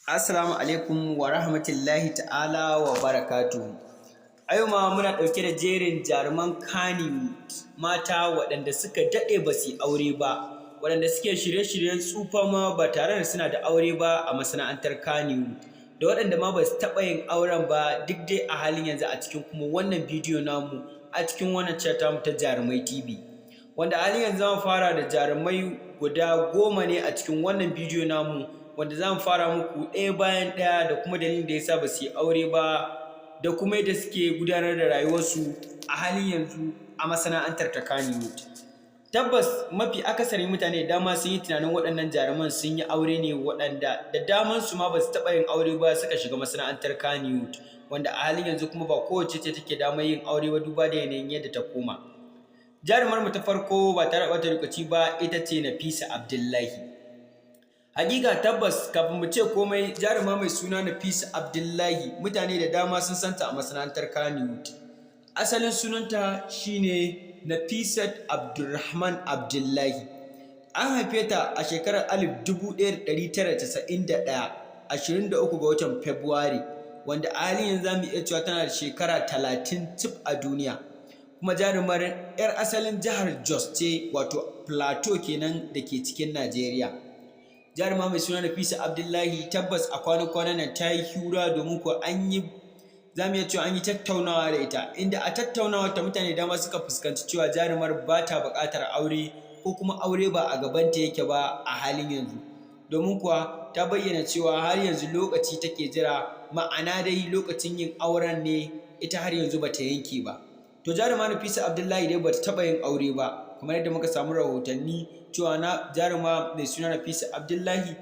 Assalamu alaikum wa rahmatullahi ta'ala wa barakatuhu. A yau ma muna ɗauke da jerin jaruman Kannywood mata waɗanda suka daɗe ba su yi aure ba, waɗanda suke shirye-shiryen tsufa ma ba tare da suna da aure ba a masana'antar Kannywood, da waɗanda ma ba su taɓa yin auren ba, duk dai a halin yanzu a cikin kuma wannan bidiyo namu a cikin wannan channel tamu ta Jarumai TV. Wanda a halin yanzu za mu fara da jarumai guda 10 ne a cikin wannan bidiyo namu, wanda za mu fara muku ɗaya bayan ɗaya da kuma dalilin da ya sa ba su yi aure ba da kuma yadda suke gudanar da rayuwarsu a halin yanzu a masana'antar ta Kannywood. Tabbas, mafi akasari mutane da dama sun yi tunanin waɗannan jaruman sun yi aure ne, waɗanda da damansu ma ba su taɓa yin aure ba suka shiga masana'antar Kannywood, wanda a halin yanzu kuma ba kowacce ce take damar yin aure ba, duba da yanayin yadda ta koma. Jarumar mu ta farko, ba tare da ɓata lokaci ba, ita ce Nafisa Abdullahi. Hakika tabbas, kafin mu ce komai, jaruma mai suna Nafisa Abdullahi, mutane da dama sun santa a masana'antar Kannywood. Asalin sunanta shine Nafisat Abdulrahman Abdullahi. An haife ta a shekarar 1991, 23 ga watan Fabrairu, wanda a halin yanzu za mu iya cewa tana da shekara 30 cif a duniya. Kuma jarumar 'yar asalin jihar Jos ce, wato Plateau kenan, da ke cikin Najeriya. Jaruma mai suna Nafisa Abdullahi tabbas a kwana-kwanan nan ta yi hura, domin kuwa an yi, za mu iya cewa an yi tattaunawa da ita, inda a tattaunawar ta mutane dama suka fuskanci cewa jarumar ba ta buƙatar aure, ko kuma aure ba a gabanta yake ba a halin yanzu. Domin kuwa ta bayyana cewa har yanzu lokaci take jira, ma'ana dai lokacin yin auren ne ita har yanzu ba ta yanke ba. To, jaruma Nafisa Abdullahi dai ba ta taɓa yin aure ba, kamar yadda muka samu rahotanni cewa na jaruma mai suna Nafisa Abdullahi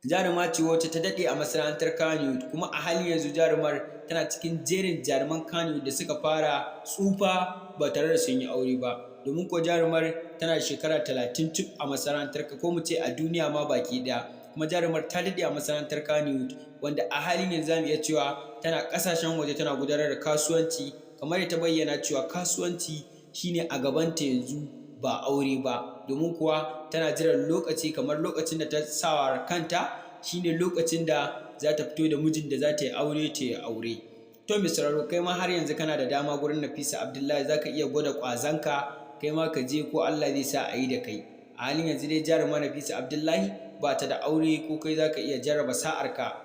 jaruma ce wacce ta daɗe a masana'antar Kannywood, kuma a halin yanzu jarumar tana cikin jerin jaruman Kannywood da suka fara tsufa ba tare da sun yi aure ba. Domin ko jarumar tana da shekara 30 cif a masana'antar, ko mu ce a duniya ma baki ɗaya. Kuma jarumar ta daɗe a masana'antar Kannywood, wanda a halin yanzu za mu iya cewa tana ƙasashen waje tana gudanar da kasuwanci, kamar yadda ta bayyana cewa kasuwanci shine a gabanta yanzu, ba aure ba, domin kuwa tana jiran lokaci, kamar lokacin da ta sawa kanta shine lokacin da za ta fito da mijin da za ta yi aure, ta yi aure. To, mai sauraro, kai ma har yanzu kana da dama gurin Nafisa Abdullahi, za ka iya gwada ƙwazonka, kai ma ka je ko Allah zai sa a yi da kai. A halin yanzu dai jaruma Nafisa Abdullahi ba ta da aure, ko kai za ka iya jarraba sa'arka,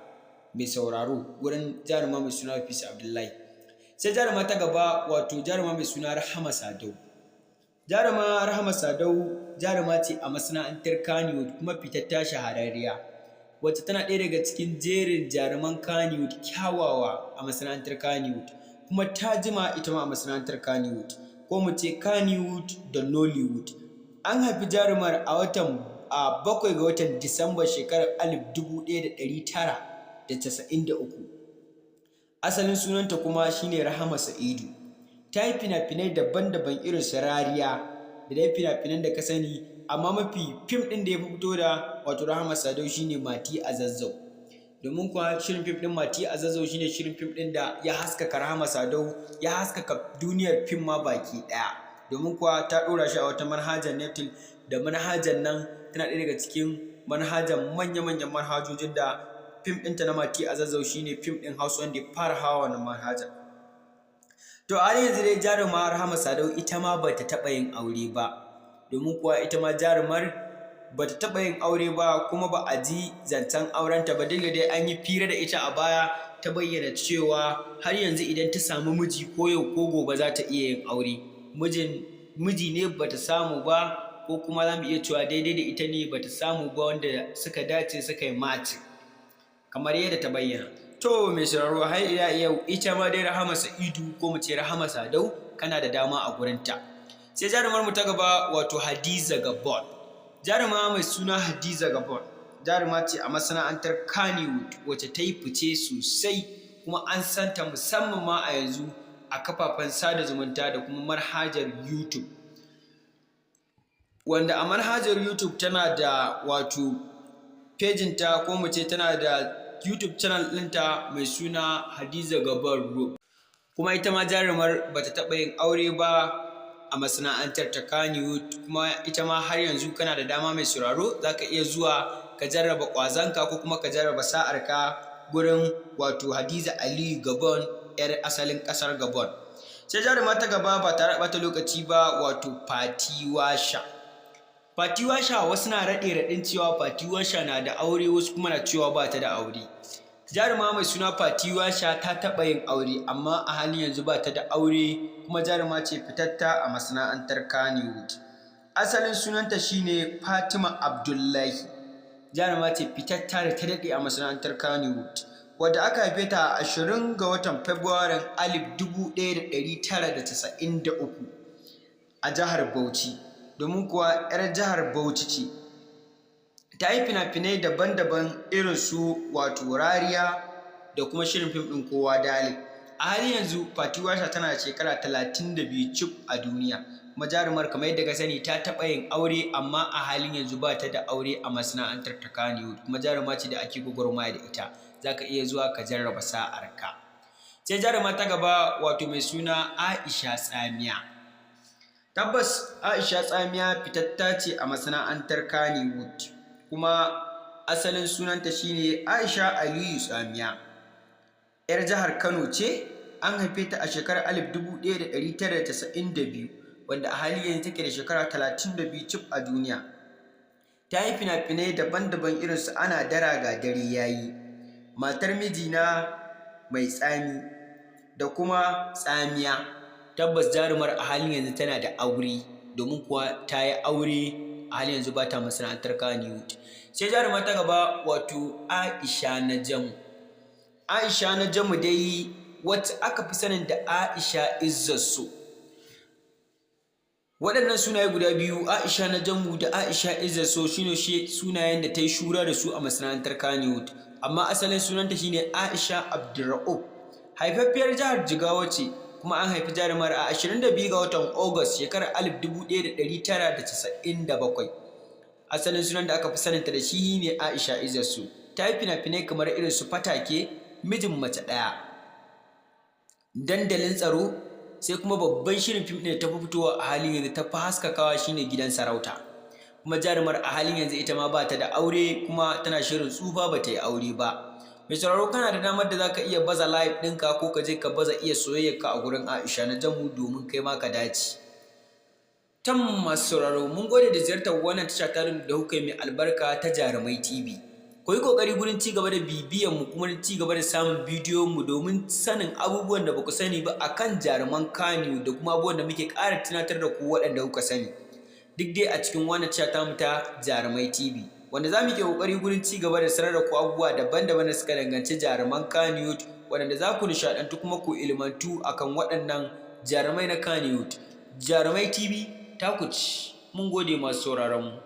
mai sauraro, gurin jaruma mai suna Nafisa Abdullahi. Sai jaruma ta gaba, wato jaruma mai suna Rahama Sadau. Jaruma Rahama Sadau jaruma ce a masana'antar Kannywood, kuma fitatta shahararriya, wacce tana ɗaya daga cikin jerin jaruman Kannywood kyawawa a masana'antar Kannywood, kuma ta jima ita ma a masana'antar Kannywood, ko mu ce Kannywood da Nollywood. An haifi jarumar a watan a 7 ga watan Disamba, shekarar 1993. Asalin sunanta kuma shine Rahama Sa'idu. Ta yi fina-finai daban-daban irin su Rariya da dai fina-finan da ka sani, amma mafi fim ɗin da ya fi fito da wato Rahama Sadau shine Mati a Zazzau. Domin kuwa shirin fim ɗin Mati a Zazzau shine shirin fim ɗin da ya haskaka Rahama Sadau, ya haskaka duniyar fim ma baki ɗaya. Domin kuwa ta ɗora shi a wata manhajar Netflix, da manhajar nan tana ɗaya daga cikin manhajar manya-manyan manhajojin da fim ɗinta na Mati a Zazzau shine fim ɗin Hausa wanda ya fara hawa wannan manhajar. To, a yanzu dai jaruma Rahama Sadau ita ma bata taɓa yin aure ba, domin kuwa ita ma jarumar bata taɓa yin aure ba, kuma ba a ji zancen aurenta ba, duk da dai an yi fira da ita a baya, ta bayyana cewa har yanzu idan ta samu miji, ko yau ko gobe za ta iya yin aure. Mijin miji ne bata samu ba, ko kuma za mu iya cewa daidai da ita ne bata samu ba, wanda suka dace suka yi matching, kamar yadda ta bayyana. To, mai sauraro, har ila yau ita ma dai Rahama Sa'idu, ko mu ce Rahama Sadau, kana da dama a gurinta. Sai jarumar mu ta gaba, wato Hadiza Gabon. Jaruma mai suna Hadiza Gabon jaruma ce a masana'antar Kannywood wacce ta yi fice sosai, kuma an santa musamman ma a yanzu a kafafen sada zumunta da kuma manhajar YouTube. Wanda a manhajar YouTube tana da wato pejinta, ko mu ce tana da YouTube channel ɗinta mai suna Hadiza Gabon Road. Kuma ita ma jarumar bata taɓa yin aure ba a masana'antar ta Kannywood, kuma ita ma har yanzu kana da dama, mai sauraro, za ka iya zuwa ka jarraba ƙwazonka ko kuma ka jarraba sa'arka gurin wato Hadiza Aliyu Gabon, 'yar asalin ƙasar Gabon. Sai jaruma ta gaba ba tare da ɓata lokaci ba, wato Fati Washa. Fati Washa, wasu na raɗe raɗin cewa Fati Washa na da aure, wasu kuma na cewa ba ta da aure. Jaruma mai suna Fati Washa ta taɓa yin aure, amma a halin yanzu ba ta da aure, kuma jaruma ce fitatta a masana'antar Kannywood. Asalin sunanta shine Fatima Abdullahi. Jaruma ce fitatta da ta daɗe a masana'antar Kannywood, wadda aka haife ta a 20 ga watan Fabrairun 1993 a jihar Bauchi, domin kuwa 'yar jihar Bauchi ce. Ta yi fina-finai daban-daban irin su wato Rariya da kuma shirin fim ɗin Kowa Darling. A halin yanzu Fati Washa tana da shekara 32 cif a duniya, kuma jarumar, kamar yadda ka sani, ta taɓa yin aure, amma a halin yanzu ba ta da aure a masana'antar ta Kannywood, kuma jaruma ce da ake gwagwarmaya da ita. Za ka iya zuwa ka jarraba sa'arka. Sai jaruma ta gaba, wato mai suna Aisha Tsamiya. Tabbas Aisha Tsamiya fitatta ce a masana'antar Kannywood, kuma asalin sunanta shine Aisha Aliyu Tsamiya. 'Yar jihar Kano ce, an haife ta a shekarar 1992, wanda a halin yanzu take da shekara 32 cif a duniya. Ta yi fina-finai daban-daban irin su Ana Dara Ga Dare Yayi, Matar Mijina Mai Tsami da kuma Tsamiya. Tabbas jarumar a halin yanzu tana da aure, domin kuwa ta yi aure, a halin yanzu ba ta masana'antar Kannywood. Sai jaruma ta gaba, wato Aisha Najamu. Aisha Najamu dai, wacce aka fi sanin da Aisha Izzarso. Waɗannan sunaye guda biyu, Aisha Najamu da Aisha Izzarso, shine sunayen da ta yi shura da su a masana'antar Kannywood, amma asalin sunanta shine Aisha Abdulra'uf. Haifaffiyar jihar Jigawa ce, kuma an haifi jarumar a 22 ga watan Agusta shekarar 1997. Asalin sunan da aka fi saninta da shi ne Aisha Izzarso. Ta yi fina-finai kamar irin su Fatake, Mijin Mace Ɗaya, Dandalin Tsaro, sai kuma babban shirin fim ɗin da ta fi fitowa a halin yanzu, ta fi haskakawa, shine Gidan Sarauta. Kuma jarumar a halin yanzu ita ma ba ta da aure, kuma tana shirin tsufa ba ta yi aure ba. Mai sauraro, kana da damar da za ka iya baza live ɗinka ko ka je ka baza iya soyayyarka a gurin Aisha Najamu domin kai ma ka dace. Tam, masu sauraro, mun gode da ziyartar wannan tasha ta da kuka yi mai albarka ta Jarumai TV. Ku yi ƙoƙari gurin ci gaba da bibiyan mu kuma ci gaba da samun bidiyon mu domin sanin abubuwan da ba ku sani ba akan jaruman Kannywood da kuma abubuwan da muke ƙara tunatar da ku waɗanda kuka sani. Duk dai a cikin wannan tasha tamu ta Jarumai TV, wanda za mu ke ƙoƙari gurin ci gaba da sanar da ku abubuwa daban-daban da suka danganci jaruman Kannywood, waɗanda za ku nishaɗantu kuma ku ilmantu akan waɗannan jarumai na Kannywood. Jarumai TV ta ku ci. Mun gode, masu sauraron mu.